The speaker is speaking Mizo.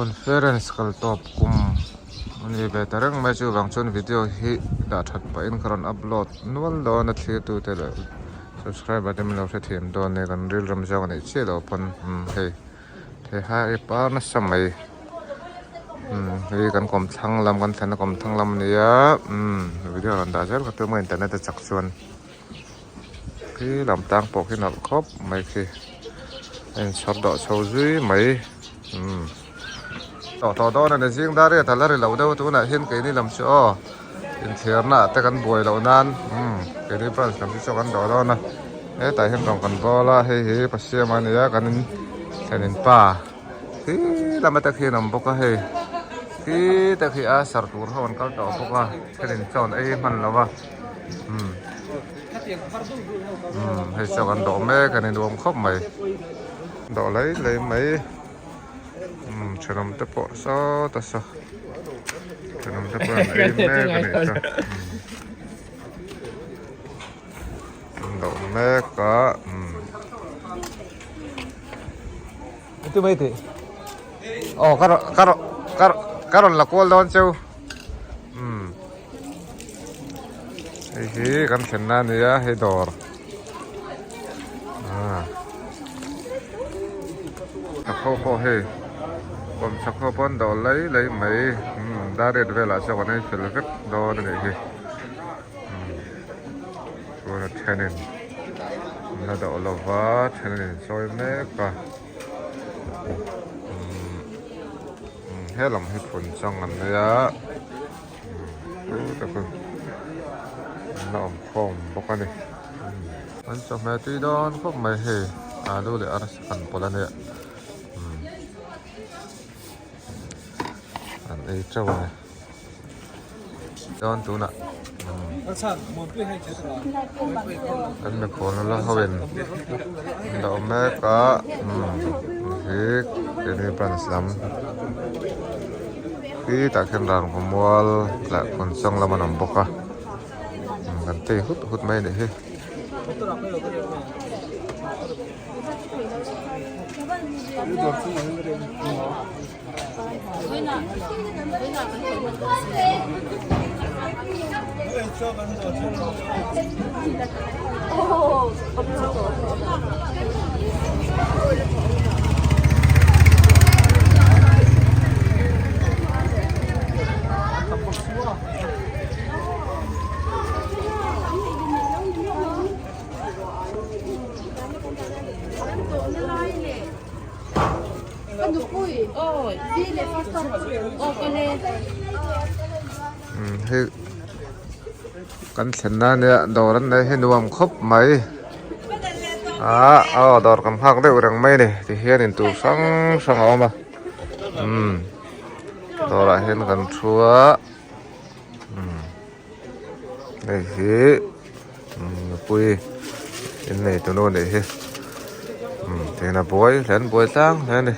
Conference kal tawp kum a ni ve ta reng mai chuvang chuan video hi dah that pahin ka rawn upload nual dawn a thlir tute leh subscriber te min lo hrethiam dawn nia kan rilram zawng a neih chiah loh pawn umm hei theihai a par nasa mai umm hei kan kawmthlang lam kan thlenna kawmthlang lam a nia umm video rawn dah zel ka tum a internet a chak chuan. Khi lam tang pawh khi nalh khawp mai khi a inchhawr dawh chho zui mai umm tawh tawh dawn a ni zing dar riat a la ri lo deuh tunah hian keini lam chu aw inthiarna ah te kan buai loh nan umm keini branch lam chu chaw kan dawh dawn a hetah hian rawng kan bawl a hei hi pasiam a nia kan in thlen in pa khi lam te khi an awm bawk a hei khi te khi a sar tur ho an kal tawh bawk a thlen in chaw an ei hman lo va. Umm umm hei chu kan dawh mek a ni nuam khawp mai dawh lai lai mai umm thenawm te pawh sawt a saw thenawm te pawh an ei mek a nih chu an dawh mek a umm. Aw ka rawn ka rawn ka rawn ka rawn la kual dawn cheu umm. Hei hi kan thlenna a nia hei dawr ah chakho pawh hei kawm chakho pawh an dawr lai lai mai umm dar riat velah chuan kan ei fel vek dawn a nih hi umm chuan a thenin an la dawh lova then an insawi mek a umm helam hi phun chang an nei a. An la awm khawm bawk a ni an chawhmeh tui dawn khawp mai hei alu leh arsa kan pawlh a nia an ei teuh a ni chuan tunah kan mikhual nula ho in an la awm mek a hi keini branch lam. Khi tah khian rangva mual leh phun chang lam an awm bawk a kan tei hut hut mai a nih hi. Hei kan thlenna ania dawr an nei hi nuam khawp mai ah aw dawr kan nghak deuh reng mai a ni tihian in tur hrang hrang a awm a umm dawrah hian kan thu a umm hei hi nupui innei tunu a nih hi umm tihian a buai hle an buai tlang hle a ni.